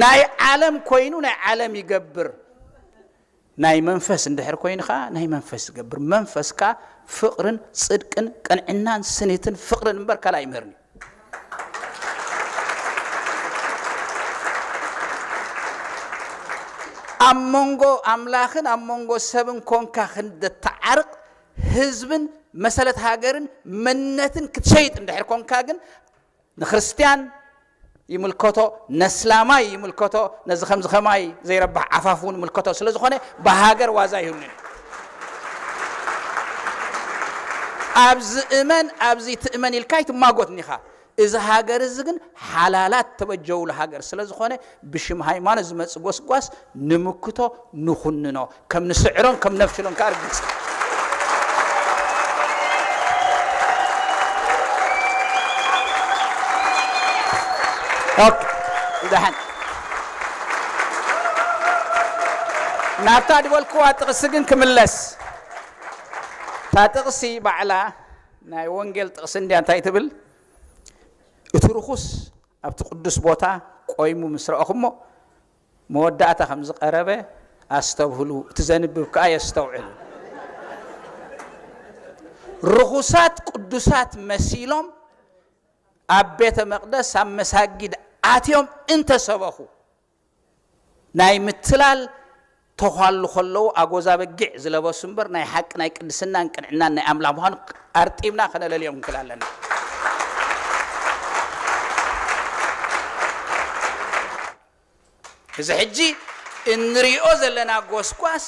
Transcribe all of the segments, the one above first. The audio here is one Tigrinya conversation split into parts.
ናይ ዓለም ኮይኑ ናይ ዓለም ይገብር፣ ናይ መንፈስ እንድሕር ኮይኑ ከዓ ናይ መንፈስ ይገብር። መንፈስ ከዓ ፍቕርን ጽድቅን ቅንዕናን ስኒትን ፍቕርን እምበር ካልእ ኣይምህርን እዩ። ኣብ መንጎ ኣምላኽን ኣብ መንጎ ሰብን ኮንካ ክንደተዓርቕ፣ ህዝብን መሰለት ሃገርን መንነትን ክትሸይጥ እንድሕር ኮንካ ግን ንክርስትያን ይምልከቶ፣ ነስላማይ ይምልከቶ፣ ነዚ ከምዚ ከማይ ዘይረባሕ ዓፋፍ እውን ይምልከቶ። ስለ ዝኾነ ብሃገር ዋዛ ይህሉን። ኣብዚ እመን፣ ኣብዚ ትእመን ኢልካ ይትማጎት ኒኻ። እዚ ሃገር እዚ ግን ሓላላት ተበጀውሉ ሃገር ስለ ዝኾነ ብሽም ሃይማኖት ዝመጽእ ጎስጓስ ንምክቶ፣ ንኹንኖ። ከም ንስዕሮን ከም ነፍሽሎን ከኣ ርግጽ። ኦኬ፣ ደሓን። ናብታ ድበልክዋ ጥቕሲ ግን ክምለስ። እታ ጥቕሲ ባዕላ ናይ ወንጌል ጥቕሲ እንድያ እንታይ ትብል? እቲ ርኹስ ኣብቲ ቅዱስ ቦታ ቆይሙ ምስ ረኣኹሞ፣ መወዳእታ ከም ዝቐረበ ኣስተብህሉ፣ እቲ ዘንብብ ከኣ የስተውዕል። ርኹሳት ቅዱሳት መሲሎም ኣብ ቤተ መቕደስ፣ ኣብ መሳጊድ ኣትዮም እንተሰበኹ፣ ናይ ምትላል ተዃሉ ከለዉ ኣጎዛ በጊዕ ዝለበሱ እምበር፣ ናይ ሓቂ ናይ ቅድስናን ቅንዕናን ናይ ኣምላኽ ምዃኑ ኣርጢብና ከነለልዮም ንክእል ኣለና። እዚ ሕጂ እንሪኦ ዘለና ጎስጓስ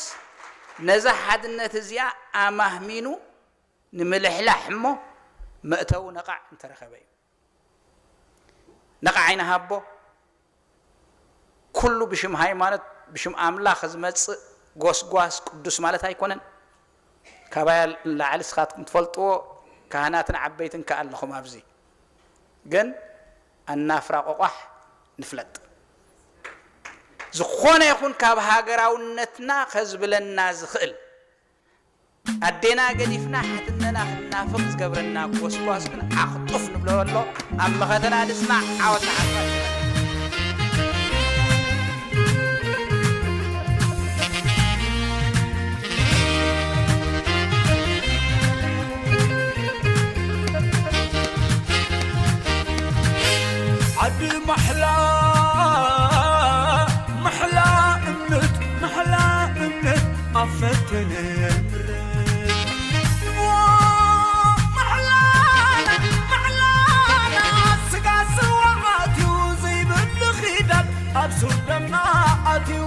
ነዛ ሓድነት እዚኣ ኣማህሚኑ ንምልሕላሕ እሞ መእተዊ ነቓዕ እንተረኸበ እዩ። ነቓዕ ኣይንሃቦ። ኩሉ ብሽም ሃይማኖት፣ ብሽም ኣምላኽ ዝመጽእ ጎስጓስ ቅዱስ ማለት ኣይኮነን። ካባይ ንላዕሊ ንስኻትኩም ትፈልጥዎ ካህናትን ዓበይትን ከኣ ኣለኹም ኣብዚ። ግን ኣናፍራ ቆቋሕ ንፍለጥ። ዝኾነ ይኹን ካብ ሃገራውነትና ከዝብለና ዝኽእል፣ ኣዴና ገዲፍና ሓትነና ክንናፍቕ ዝገብረና ጎስጓስ ግን ዓኽጡፍ ንብሎ ኣሎ። ኣብ መኸተና ንጽናዕ። ዓወት ንሓፋሽ። ዓዲ ማሕላ፣ ማሕላ እምነት፣ ማሕላ እምነት ኣብ ፈተነ ምረት። ማሕላና፣ ማሕላና ስጋ ስዋ ኣትዩ ዘይብል ኺዳን ኣብ ሱር ደምና ኣትዩ።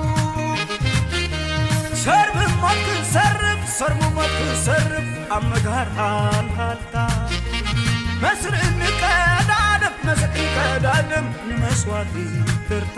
ሰርቢ ሞት ክንሰርብ፣ ሰርቢ ሞት ክንሰርብ ኣብ መግሃር ሃልሃልታ። መስርዕ ንቀዳደም፣ መስርዕ ንቀዳደም ንመስዋእቲ ይቅርታ።